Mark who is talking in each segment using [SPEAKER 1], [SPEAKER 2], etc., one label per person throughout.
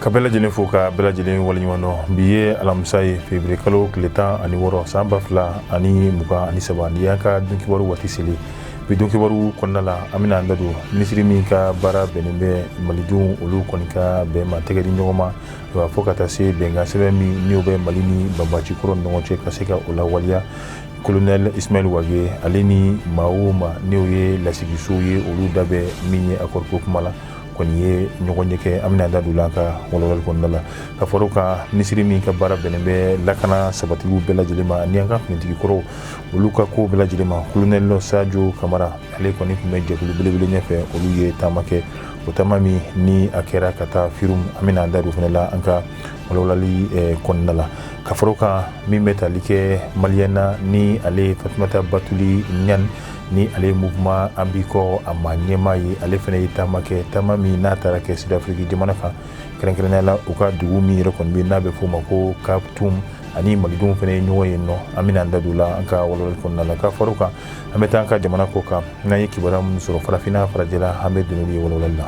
[SPEAKER 1] Ka bɛɛ lajɛlen fo, ka bɛɛ lajɛlen waleɲuman dɔn. Bi ye alamisa ye, février kalo tile 16, san 2023. Ni y'an ka dunkibaru waati seli, bi dunkibaru kɔnɔna la, an bɛna an da don minisiri min ka baara bɛnnen bɛ malidenw olu kɔni ka bɛn ma, tɛgɛ di ɲɔgɔn ma, fo ka taa se bɛnkan sɛbɛn min n'o bɛ Mali ni banbaanci kɔrɔ ni ɲɔgɔn cɛ, ka se ka o lawaleya. Colonel Ismaël Wagué, ale ni maa o maa n'o ye lasigisow ye, olu da bɛ min ye accord ko kuma la, kɔni ye ɲɔgɔn ye kɛ. An bɛna an da don la an ka walawalali kɔnɔna la. Ka fara o kan, minisiri min ka baara bɛnnen bɛ lakana sabatiliw bɛɛ lajɛlen ma ani an ka finitigi kɔrɔw olu ka ko bɛɛ lajɛlen ma, colonel Sadio Kamara, ale kɔni tun bɛ jɛkulu belebele ɲɛfɛ. Olu ye taama kɛ, o taama min ni a kɛra ka taa Firum, an bɛna an da don fana la an ka walawalali kɔnɔna la. Ka fara o kan, min bɛ tali kɛ maliyɛn na, ni ale Fatumata Batuli Ɲani, ni ale ye mouvement An b'i kɔ a maa ɲɛmaa ye, ale fana ye taama kɛ, taama min n'a taara kɛ Sud-Afrique jamana kan, kɛrɛnkɛrɛnnenya la u ka dugu min yɛrɛ kɔni bɛ n'a bɛ f'o ma ko Khartoum, ani malidenw fana ye ɲɔgɔn ye nɔ. An bɛna an da don la an ka walawalali kɔnɔna la. Ka fara o kan, an bɛ taa an ka jamana kɔ kan. N'an ye kibaruya minnu sɔrɔ farafinna, farajɛla, an bɛ don n'olu ye walawalali la.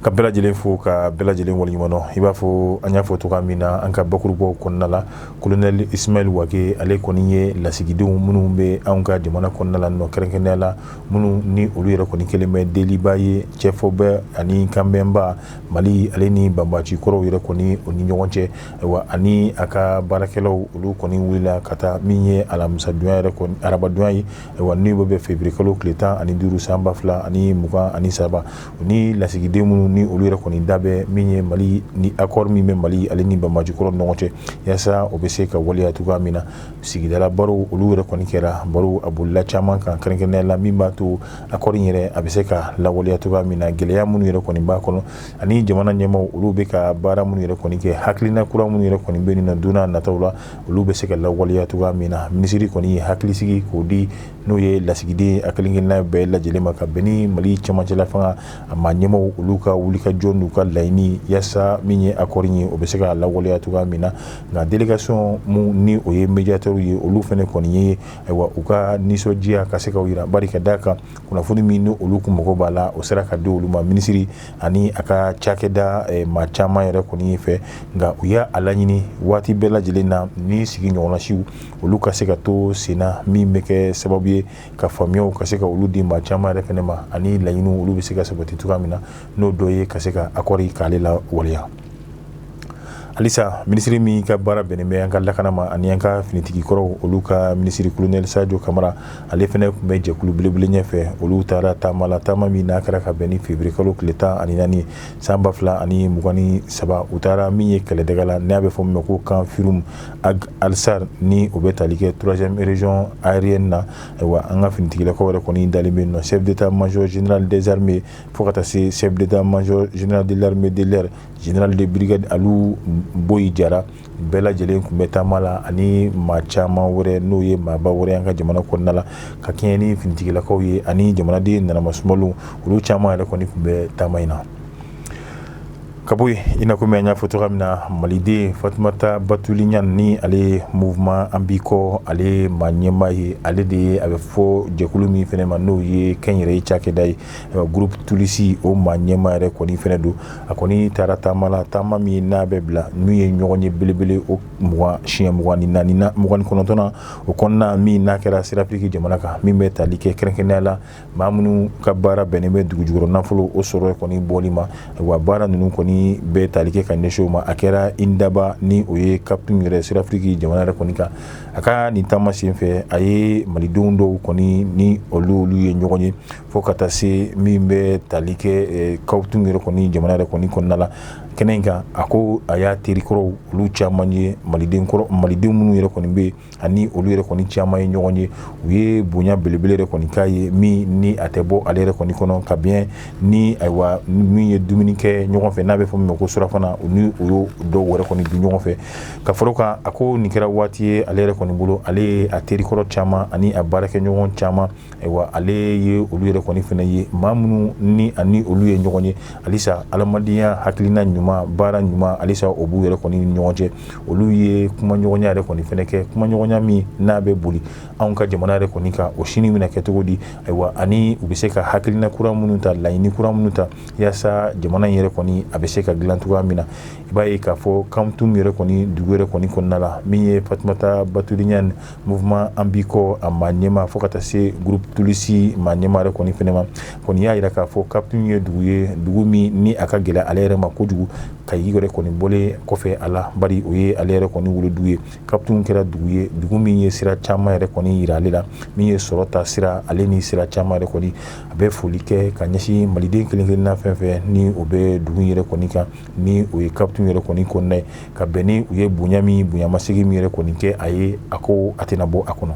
[SPEAKER 1] Ka bɛɛ lajɛlen fo, ka bɛɛ lajɛlen waleɲuman dɔn. I b'a fɔ an y'a fɔ cogoya min na an ka bakurubaw kɔnɔna la, colonel Ismaël Wagué, ale kɔni ye lasigidenw minnu bɛ anw ka jamana kɔnɔna la nɔ, kɛrɛnkɛrɛnnenya la minnu ni olu yɛrɛ kɔni kɛlen bɛ deliba ye, cɛfɔbɛ ani kanbɛnba Mali ale ni banbaanci kɔrɔw yɛrɛ kɔni o ni ɲɔgɔn cɛ. Ayiwa, ani a ka baarakɛlaw, olu kɔni wulila ka taa min ye alamisadonya yɛrɛ kɔni, arabadonya ye, ayiwa, n'o bɛ bɛn février kalo tile 15, san 2023, ni lasigiden minnu ni olu yɛrɛ kɔni da bɛ min ye Mali ni accord min bɛ Mali ale ni banbaanci kɔrɔ ɲɔgɔn cɛ, yaasa o bɛ se ka waleya cogoya min na. Sigidala baro olu yɛrɛ kɔni kɛra, baro a bolila caman kan, kɛrɛnkɛrɛnnenya la min b'a to accord in yɛrɛ a bɛ se ka lawaleya cogoya min na, gɛlɛya minnu yɛrɛ kɔni b'a kɔnɔ, ani jamana ɲɛmaaw olu bɛ ka baara minnu yɛrɛ kɔni kɛ, hakilina kura minnu yɛrɛ kɔni bɛ nin na don n'a nataw la, olu bɛ se ka lawaleya cogoya min na. Minisiri kɔni ye hakilisigi k'o di n'o ye lasigiden a kelen-kelenna bɛɛ lajɛlen ma, ka bɛn ni Mali cɛmancɛla fanga a maa ɲɛmaaw olu ka wulikajɔ n'u ka laɲini, yaasa min ye accord ye, o bɛ se ka lawaleya cogoya min na. Nka délégation mun ni o ye médiateur ye, olu fana kɔni ye, ayiwa, u ka nisɔndiya ka se ka yira, bari ka d'a kan kunnafoni min ni olu kun mago b'a la, o sera ka di olu ma minisiri ani a ka cakɛda maa caman yɛrɛ kɔni fɛ. Nka u y'a laɲini waati bɛɛ lajɛlen na ni sigi ɲɔgɔnnasiw olu ka se ka to senna, min bɛ kɛ sababu ye ka faamuyaw ka se ka olu di maa caman yɛrɛ fɛnɛ ma, ani laɲiniw olu bɛ se ka sabati cogoya min na, n'o dɔ ye ka se ka accord k'ale lawaleya. Halisa, minisiri min ka baara bɛnnen bɛ an ka lakana ma ani an ka finitigi kɔrɔw olu ka minisiri, colonel Sadio Kamara, ale fɛnɛ tun bɛ jɛkulu belebele ɲɛfɛ. Olu taara taama la, taama min n'a kɛra ka bɛn ni février kalo tile 14, san 2023. U taara min ye kɛlɛdaga la, n'a bɛ fɔ min ma ko camp Firoum Ag Alsar, ni o bɛ tali kɛ 3e région aérienne na. Ayiwa, an ka finitigilakaw yɛrɛ kɔni dalen bɛ nɔ, chef d'état-major général des armées fo ka taa se chef d'état-major général de l'armée de l'air, général de brigade Alou Boyi Jara, bɛɛ lajɛlen tun bɛ taama la, ani maa caman wɛrɛ n'o ye maaba wɛrɛ an ka jamana kɔnɔna la, ka kɛɲɛ ni finitigilakaw ye ani jamanaden nanamasumaliw, olu caman yɛrɛ kɔni tun bɛ taama in na. Ka bɔ yen, i n'a komi an y'a fɔ cogoya min na, maliden Fatumata Batuli Ɲani, ni ale ye mouvement An b'i kɔ ale maa ɲɛmaa ye, ale de ye a bɛ fɔ jɛkulu min fɛnɛ ma n'o ye kɛnyɛrɛye cakɛda ye, groupe Tulisi, o maa ɲɛmaa yɛrɛ kɔni fɛnɛ don. A kɔni taara taama la, taama min n'a bɛ bila n'u ye ɲɔgɔn ye belebele o mugan siɲɛ 24 na, 29 na, o kɔnɔna min n'a kɛra Sud-Afrique jamana kan, min bɛ tali kɛ kɛrɛnkɛrɛnnenya la maa minnu ka baara bɛnnen bɛ dugujukɔrɔ nafolo o sɔrɔ kɔni bɔli ma. Wa baara ninnu kɔni bɛ tali kɛ ka ɲɛsin o ma. A kɛra Indaba, ni o ye Cape yɛrɛ, Sud-Afrique jamana yɛrɛ kɔni kan. A ka nin taama sen fɛ, a ye malidenw dɔw kɔni ni olu ye ɲɔgɔn ye, fo ka taa se min bɛ tali kɛ Cape yɛrɛ kɔni jamana yɛrɛ kɔni kɔnɔna la. Kɛnɛ in kan, a ko a y'a terikɔrɔw olu caman ye, maliden kɔrɔ, maliden minnu yɛrɛ kɔni bɛ yen, ani olu yɛrɛ kɔni caman ye ɲɔgɔn ye. U ye bonya belebele yɛrɛ kɔni k'a ye, min ni a tɛ bɔ ale yɛrɛ kɔni kɔnɔ, ka bɛn ni, ayiwa, min ye dumuni kɛ ɲɔgɔn fɛ n'a bɛ fɔ min ma ko surafana, u ni o y'o dɔw yɛrɛ kɔni dun ɲɔgɔn fɛ. Ka fara o kan, a ko nin kɛra waati ye ale yɛrɛ kɔni kɔni bolo, ale ye a terikɔrɔ caman ani a baarakɛɲɔgɔn caman, ayiwa, ale ye olu yɛrɛ kɔni fana ye, maa minnu ni ani olu ye ɲɔgɔn ye halisa, adamadenya hakilina ɲuman, baara ɲuman, halisa o b'u yɛrɛ kɔni ni ɲɔgɔn cɛ. Olu ye kumaɲɔgɔnya yɛrɛ kɔni fana kɛ, kumaɲɔgɔnya min n'a bɛ boli anw ka jamana yɛrɛ kɔni kan, o sini bɛna kɛ cogo di, ayiwa, ani u bɛ se ka hakilina kura minnu ta, laɲini kura minnu ta, yaasa jamana in yɛrɛ kɔni a bɛ se ka dilan cogoya min na. I b'a ye k'a fɔ Kamtum yɛrɛ kɔni dugu yɛrɛ kɔni kɔnɔna la, min ye Fatumata Batuli Ɲane, mouvement An b'i kɔ, a maa ɲɛmaa, fo ka taa se groupe Tulisi maa ɲɛmaa yɛrɛ kɔni fɛnɛ ma, kɔni y'a jira k'a fɔ Kamtum ye dugu ye, dugu min ni a ka gɛlɛn ale yɛrɛ ma kojugu ka i yɛrɛ kɔni bɔlen kɔfɛ a la, bari o ye ale yɛrɛ kɔni wolodugu ye. Kamtum kɛra dugu ye, dugu min ye sira caman yɛrɛ kɔni jira ale la, min ye sɔrɔ ta sira, ale ni sira caman yɛrɛ kɔni. A bɛ foli kɛ ka ɲɛsin maliden kelen kelenna fɛn fɛn ni o bɛ dugu yɛrɛ kɔni kan, ni o ye Kamtum yɛrɛ kɔni kɔnɔna ye, ka bɛn ni u ye bonya min, bonyamasegin min yɛrɛ kɔni kɛ a ye, a ko a tɛna bɔ a kɔnɔ.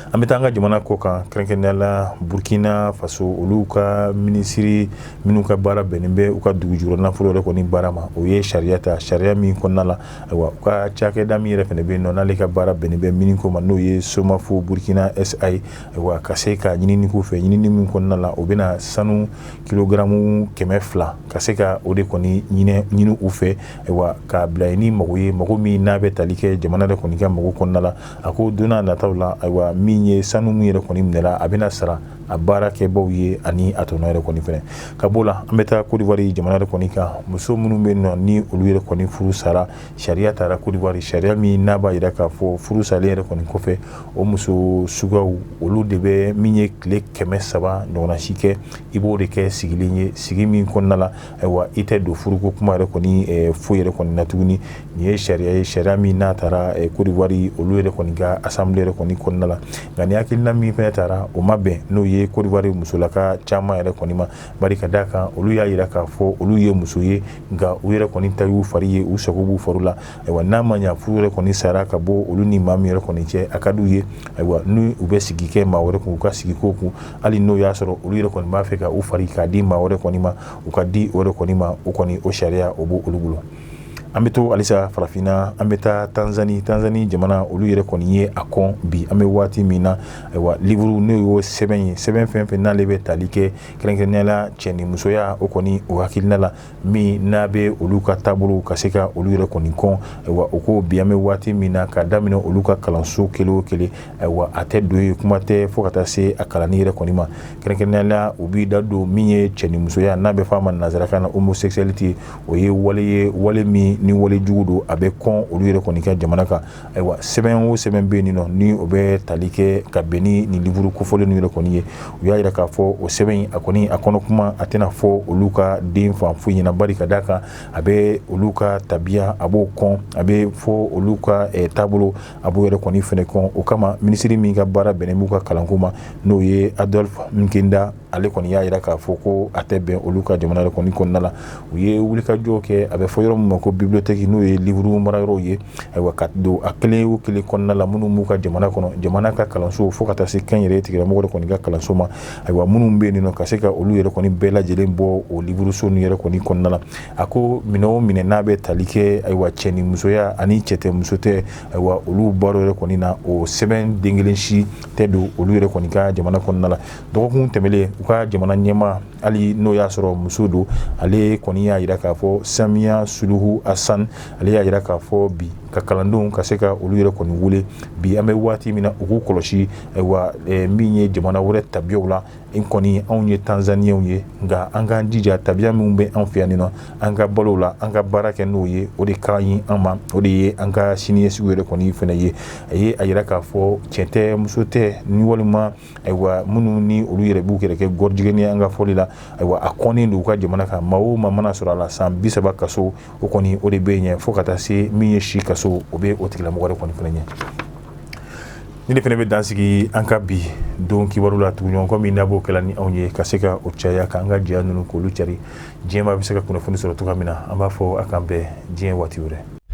[SPEAKER 1] An bɛ taa an ka jamana kɔ kan, kɛrɛnkɛrɛnnenya la Burkina Faso, olu ka minisiri minnu ka baara bɛnnen bɛ u ka dugu jukɔrɔ nafolo yɛrɛ kɔni baara ma, o ye sariya ta, sariya min kɔnɔna la, ayiwa, u ka cakɛda min yɛrɛ fana bɛ yen nɔ, n'ale ka baara bɛnnen bɛ mini ko ma, n'o ye Somafo Burkina SA ye, ayiwa, ka se ka ɲinini k'u fɛ, ɲinini min kɔnɔna la, o bɛna sanu kilogaramu 200 ka se ka o de kɔni ɲini u fɛ, ayiwa, k'a bila ni mago ye, mago min n'a bɛ tali kɛ jamana yɛrɛ kɔni ka mago kɔnɔna la. A ko don nataw la, ayiwa, min ye sanu min yɛrɛ kɔni minɛla, a bɛna sara a baarakɛbaw ye ani a tɔnɔ yɛrɛ kɔni fɛnɛ. Ka b'o la, an bɛ taa Côte d'Ivoire jamana yɛrɛ kɔni kan. Muso minnu bɛ nɔ ni olu yɛrɛ kɔni furu sara, sariya tara Côte d'Ivoire, sariya min n'a b'a jira k'a fɔ furu salen yɛrɛ kɔni kɔfɛ, o muso suguyaw olu de bɛ min ye tile 300 ɲɔgɔnna si kɛ, i b'o de kɛ sigilen ye, sigi min kɔnɔna la, ayiwa, i tɛ don furuko kuma yɛrɛ kɔni foyi yɛrɛ kɔni na tuguni. Nin ye sariya ye, sariya min n'a tara Côte d'Ivoire olu yɛrɛ kɔni ka assemblée yɛrɛ kɔni kɔnɔna la. Nka ni hakilina min fana tara, o ma bɛn n'o ye Côte d'Ivoire musolaka caman yɛrɛ kɔni ma, bari ka d'a kan olu y'a jira k'a fɔ olu ye muso ye, nka u yɛrɛ kɔni ta y'u fari ye, u sago b'u fari la. Ayiwa, n'a ma ɲa furu yɛrɛ kɔni sara ka bɔ olu ni maa min yɛrɛ kɔni cɛ, a ka d'u ye, ayiwa, ni u bɛ sigi kɛ maa wɛrɛ kun, u ka sigi ko kun, hali n'o y'a sɔrɔ olu yɛrɛ kɔni b'a fɛ ka u fari k'a di maa wɛrɛ kɔni ma, u ka di o yɛrɛ kɔni ma, o kɔni o sariya o b'olu bolo. An bɛ to halisa farafinna, an bɛ taa Tanzanie. Tanzanie jamana, olu yɛrɛ kɔni ye a kɔn bi an bɛ waati min na, ayiwa, livre n'o y'o sɛbɛn ye, sɛbɛn fɛn fɛn n'ale bɛ tali kɛ kɛrɛnkɛrɛnnenya la cɛ ni musoya, o kɔni o hakilina la min n'a bɛ olu ka taabolo ka se ka olu yɛrɛ kɔni kɔn. Ayiwa, o ko bi an bɛ waati min na, ka daminɛ olu ka kalanso kelen o kelen, ayiwa, a tɛ don yen, kuma tɛ fo ka taa se a kalanni yɛrɛ kɔni ma. Kɛrɛnkɛrɛnnenya la, u b'i da don min ye cɛ ni musoya, n'a bɛ fɔ a ma nansarakan na homosexualité, o ye wale ye, wale min ni wale jugu don, a bɛ kɔn olu yɛrɛ kɔni ka jamana kan. Ayiwa, sɛbɛn o sɛbɛn bɛ yen nɔ ni o bɛ tali kɛ ka bɛn ni nin livre kofɔlen ninnu yɛrɛ kɔni ye, u y'a jira k'a fɔ o sɛbɛn in, a kɔni a kɔnɔ kuma a tɛna fɔ olu ka den fan foyi ɲɛna, bari ka d'a kan a bɛ olu ka tabiya a b'o kɔn, a bɛ fɔ olu ka taabolo a b'o yɛrɛ kɔni fɛnɛ kɔn. O kama, minisiri min ka baara bɛnnen b'u ka kalanko ma, n'o ye Adolphe Mkenda, ale kɔni y'a jira k'a fɔ ko a tɛ bɛn olu ka jamana yɛrɛ kɔni kɔnɔna la. U ye wulikajɔ kɛ, a bɛ fɔ yɔrɔ min ma ko bibliothèque, n'o ye livre marayɔrɔw ye, ayiwa, ka don a kelen o kelen kɔnɔna la minnu b'u ka jamana kɔnɔ, jamana ka kalanso fo ka taa se kɛnyɛrɛye tigilamɔgɔ yɛrɛ kɔni ka kalanso ma, ayiwa, minnu bɛ yen nɔ, ka se ka olu yɛrɛ kɔni bɛɛ lajɛlen bɔ o livre so ninnu yɛrɛ kɔni kɔnɔna la. A ko minɛn o minɛn n'a bɛ tali kɛ, ayiwa, cɛ ni musoya ani cɛ tɛ muso tɛ, ayiwa, olu baara yɛrɛ kɔni na, o sɛbɛn den kelen si tɛ don olu yɛrɛ kɔni ka jamana kɔnɔna la. Dɔgɔkun tɛmɛlen, u ka jamana ɲɛmaa, hali n'o y'a sɔrɔ muso don, ale kɔni y'a jira k'a fɔ Samia Suluhu Hassan, ale y'a jira k'a fɔ bi ka kalandenw ka se ka olu yɛrɛ kɔni wele bi an bɛ waati min na, u k'u kɔlɔsi, ayiwa, min ye jamana wɛrɛ tabiyaw la. In kɔni anw ye Tanzanienw ye, nka an k'an jija tabiya minnu bɛ an fɛ yan nɔ, an ka balo la, an ka baara kɛ n'o ye, o de ka ɲi an ma, o de ye an ka siniɲɛsigi yɛrɛ kɔni fana ye. A ye a jira k'a fɔ cɛ tɛ muso tɛ ni walima, ayiwa, minnu ni olu yɛrɛ b'u yɛrɛ kɛ gɔrijigɛni an ka fɔli la, ayiwa, a kɔnnen don u ka jamana kan, maa o maa mana sɔrɔ a la, san 30 kaso, o kɔni o de bɛ yen, fo ka taa se min ye si kaso, o bɛ o tigilamɔgɔ yɛrɛ kɔni fana ɲɛ. Ni de fana bɛ dan sigi an ka bi don kibaru la. Tuguɲɔgɔn min n'a b'o kɛla ni anw ye ka se ka o caya, k'an ka jɛ ninnu k'olu cari, diɲɛmaa bɛ se ka kunnafoni sɔrɔ cogoya min na, an b'a fɔ a k'an bɛn diɲɛ waati wɛrɛ.